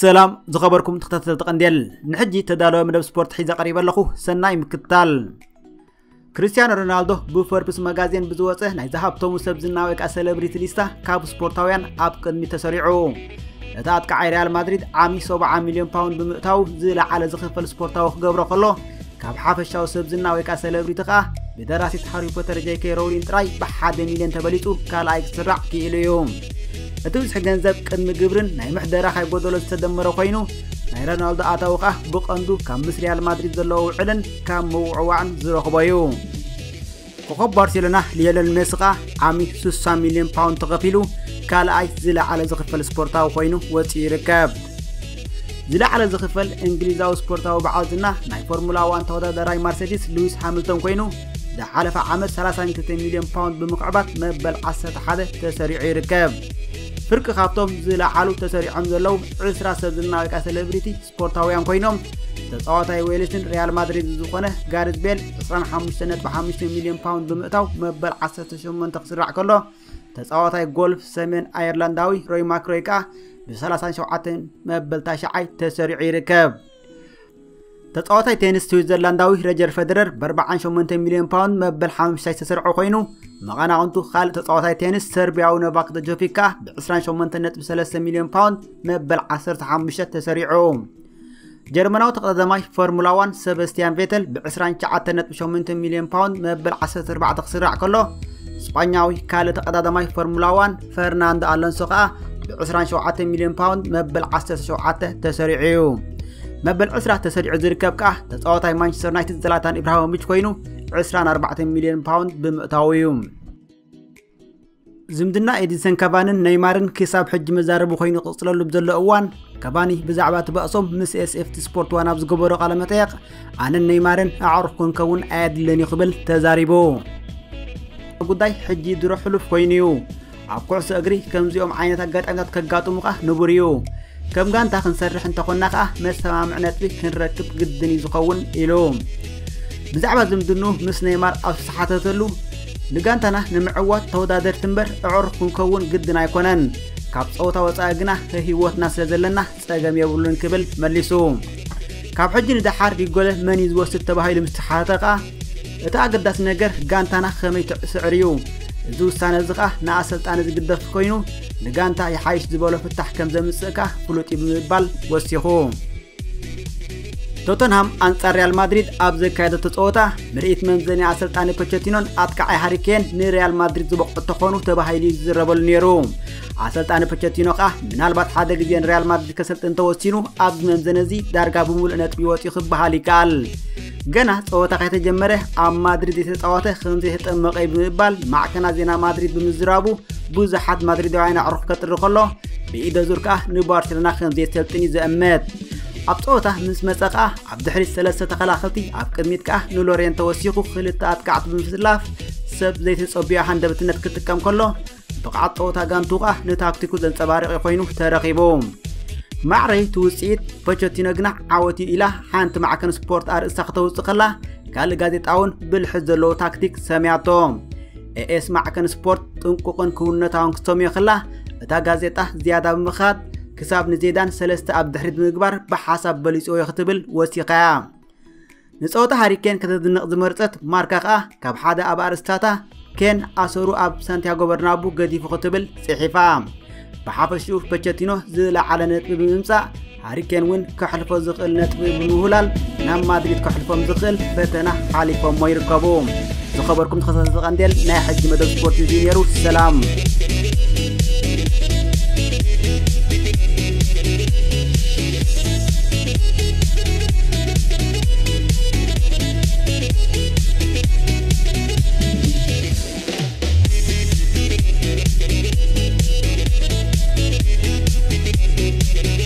ሰላም ዝኸበርኩም ተኸታተልቲ ቀንዴል፣ ንሕጂ ተዳለወ መደብ ስፖርት ሒዘ ቀሪበ ኣለኹ። ሰናይ ምክትታል። ክርስቲያኖ ሮናልዶ ብፎርብስ መጋዜን ብዝወፀ ናይ ዝሃብተሙ ሰብ ዝና ወይ ከዓ ሴሌብሪቲ ሊስታ ካብ ስፖርታውያን ኣብ ቅድሚ ተሰሪዑ። እቲ ኣጥቃዓይ ሪያል ማድሪድ ዓሚ ሰብዓ ሚልዮን ፓውንድ ብምእታው ዝለዓለ ዝኽፈል ስፖርታዊ ክገብሮ ከሎ፣ ካብ ሓፈሻዊ ሰብ ዝና ወይ ከዓ ሴሌብሪቲ ከዓ ብደራሲት ሃሪ ፖተር ጄ ኬ ሮውሊን ጥራይ ብሓደ ሚልዮን ተበሊፁ ካልኣይ ክስራዕ ክኢሉ እዩ። እቲ ብዝሒ ገንዘብ ቅድሚ ግብርን ናይ ምሕደራ ካይጎደሎ ዝተደመረ ኮይኑ፣ ናይ ሮናልዶ ኣታዊ ከዓ ብቐንዱ ካብ ምስ ሪያል ማድሪድ ዘለዎ ውዕልን ካብ ምውዕዋዕን ዝረኽቦ እዩ። ኮኸብ ባርሴሎና ሊዮነል ሜሲ ከዓ ዓሚ ስሳ ሚልዮን ፓውንድ ተኸፊሉ ካልኣይ ዝለዓለ ዝኽፈል ስፖርታዊ ኮይኑ ወፂኡ ይርከብ። ዝለዓለ ዝኽፈል እንግሊዛዊ ስፖርታዊ በዓል ዝና ናይ ፎርሙላ ዋን ተወዳዳራይ ማርሴዲስ ሉዊስ ሃምልቶን ኮይኑ፣ ዝሓለፈ ዓመት ሰላሳን ክልተ ሚልዮን ፓውንድ ብምኽዕባት መበል ዓሰርተ ሓደ ተሰሪዑ ይርከብ። ፍርቂ ካብቶም ዝለዓሉ ተሰሪዖም ዘለዉ ዕስራ ሰብ ዝና ወይ ከዓ ሴሌብሪቲ ስፖርታውያን ኮይኖም፣ ተፃዋታይ ዌልስን ሪያል ማድሪድ ዝኾነ ጋሪዝ ቤል ዕስራን ሓሙሽተ ነጥቢ ሓሙሽተ ሚልዮን ፓውንድ ብምእታው መበል ዓሰርተ ሸሞንተ ክስራዕ ከሎ፣ ተፃዋታይ ጎልፍ ሰሜን ኣየርላንዳዊ ሮይ ማክሮይ ከዓ ብሰላሳን ሸውዓተን መበል ታሽዓይ ተሰሪዑ ይርከብ። ተፃዋታይ ቴኒስ ስዊዘርላንዳዊ ሮጀር ፌደረር ብኣርባዓን ሸሞንተ ሚልዮን ፓውንድ መበል ሓሙሻይ ዝተሰርዖ ኮይኑ፣ መቐናቕንቱ ካልእ ተፃዋታይ ቴኒስ ሰርቢያዊ ኖቫክ ጆኮቪክ ከዓ ብዕስራን ሸሞንተ ነጥቢ ሰለስተ ሚልዮን ፓውንድ መበል ዓሰርተ ሓሙሽተ ተሰሪዑ። ጀርመናዊ ተቐዳዳማይ ፎርሙላ ዋን ሰበስቲያን ቬተል ብዕስራን ትሽዓተን ነጥቢ ሸሞንተ ሚልዮን ፓውንድ መበል ዓሰርተ ኣርባዕተ ክስራዕ ከሎ፣ ስጳኛዊ ካልእ ተቐዳዳማይ ፎርሙላ ዋን ፈርናንዶ ኣሎንሶ ከዓ ብዕስራን ሸውዓተን ሚልዮን ፓውንድ መበል ዓሰርተ ሸውዓተ ተሰሪዑ እዩ። መበል ዕስራ ተሰሪዑ ዝርከብ ከዓ ተፃዋታይ ማንቸስተር ዩናይትድ ዘላታን ኢብራሂሞቪች ኮይኑ ዕስራን ኣርባዕተን ሚልዮን ፓውንድ ብምእታው እዩ። ዝምድና ኤዲንሰን ካቫንን ኔይማርን ክሳብ ሕጂ መዛረቢ ኮይኑ ክቕፅለሉ ብዘሎ እዋን፣ ካቫኒ ብዛዕባ እቲ ባእሶም ምስ ኤስ ኤፍ ቲ ስፖርት ዋን ኣብ ዝገበሮ ቃለ መጠየቕ፣ ኣነን ኔይማርን ኣዕሩኽ ክንከውን ኣየድልን እዩ ክብል ተዛሪቡ። ጉዳይ ሕጂ ድሮ ሕሉፍ ኮይኑ እዩ። ኣብ ኩዕሶ እግሪ ከምዚኦም ዓይነት ኣጋጣሚታት ከጋጥሙ ከኣ ንቡር እዩ። ከም ጋንታ ክንሰርሕ እንተኾንና ከኣ መሰማምዒ ነጥቢ ክንረክብ ግድን እዩ ዝኸውን ኢሉ። ብዛዕባ ዝምድንኡ ምስ ኔይማር ኣብ ዝተሓተተሉ፣ ንጋንታና ንምዕዋት ተወዳደርቲ እምበር ኣዕሩኽ ክንከውን ግድን ኣይኮነን። ካብ ጸወታ ወጻኢ ግና ህይወትና ስለ ዘለና ጸገም የብሉን ክብል መሊሱ። ካብ ሕጂ ንደሓር ሪጎለ መን እዩ ዝወስድ ተባሂሉ ምስ ተሓተተ ከኣ፣ እቲ ኣገዳሲ ነገር ጋንታና ከመይ ትስዕር እዩ። እዚ ውሳነ እዚ ከኣ ንኣሰልጣኒ ዝግደፍ ኮይኑ፣ ንጋንታ ይሓይሽ ዝበሎ ፍታሕ ከም ዘምጽእ ከኣ ፍሉጥ እዩ ብምባል ወሲኹ። ቶተንሃም ኣንጻር ሪያል ማድሪድ ኣብ ዘካየደቶ ጸወታ፣ ምርኢት መምዘኒ ኣሰልጣኒ ፖቸቲኖን ኣጥቃዓይ ሃሪ ኬን ንሪያል ማድሪድ ዝበቕዑ ተኾኑ ተባሂሉ እዩ ዝዝረበሉ ነይሩ። ኣሰልጣኒ ፖቸቲኖ ከኣ ምናልባት ሓደ ግዜ ንሪያል ማድሪድ ከሰልጥን እንተወሲኑ፣ ኣብዚ መምዘኒ እዚ ዳርጋ ብምሉእ ነጥቢ ወጺኡ ክበሃል ይከኣል። ገና ጸወታ ከይተጀመረ ኣብ ማድሪድ ዘይተጻወተ ከም ዘይተጠመቐ እዩ ብምባል ማዕከናት ዜና ማድሪድ ብምዝራቡ፣ ብዙሓት ማድሪዳውያን ኣዕሩኽ ከጥሪ ከሎ፣ ብኢደ ዙር ከኣ ንባርሴሎና ከም ዘየሰልጥን እዩ ዝእምት። ኣብ ጸወታ ምስ መጸ ከኣ ኣብ ድሕሪት ሰለስተ ተኸላኸልቲ፣ ኣብ ቅድሚት ከኣ ንሎሬን ተወሲኹ ክልተ ኣጥቃዕቲ ብምስላፍ ሰብ ዘይተጸብዮ ሃንደበትነት ክጥቀም ከሎ፣ ብቕዓት ጸወታ ጋንቱ ከኣ ንታክቲኩ ዘንጸባርቕ ኮይኑ ተረኺቡ። ማዕረይ እቲ ውጽኢት፣ ፖቸቲኖ ግና ዓወት እዩ ኢላ ሓንቲ ማዕከን ስፖርት ኣርእስታ ክተውጽእ ከላ፣ ካልእ ጋዜጣ እውን ብልሒ ዘለዎ ታክቲክ ሰምያቶ። ኤኤስ ማዕከን ስፖርት ጥንቁቕን ክውንነታውን ክሰምዮ ከላ፣ እታ ጋዜጣ ዝያዳ ብምኻድ፣ ክሳብ ንዜዳን ሰለስተ ኣብ ድሕሪት ብምግባር ብሓሳብ በሊጽዎ እዩ ክትብል ወሲኻያ። ንጸወታ ሃሪ ኬን ከተድንቕ ዝመርጸት ማርካ ከኣ፣ ካብ ሓደ ኣብ ኣርእስታታ፣ ኬን ኣሰሩ ኣብ ሳንቲያጎ በርናቡ ገዲፉ ክትብል ጽሒፋ። ብሓፈሽኡ ፖቸቲኖ ዝለዓለ ነጥቢ ብምምጻእ፣ ሃሪ ኬን እውን ከሕልፎ ዝኽእል ነጥቢ ብምውህላል፣ ናብ ማድሪድ ከሕልፎም ዝኽእል ፈተና ሓሊፎሞ ይርከቡ። ዝኸበርኩም ተኸታተልቲ ቀንዴል፣ ናይ ሕጂ መደብ ስፖርት እዚ ነይሩ። ሰላም።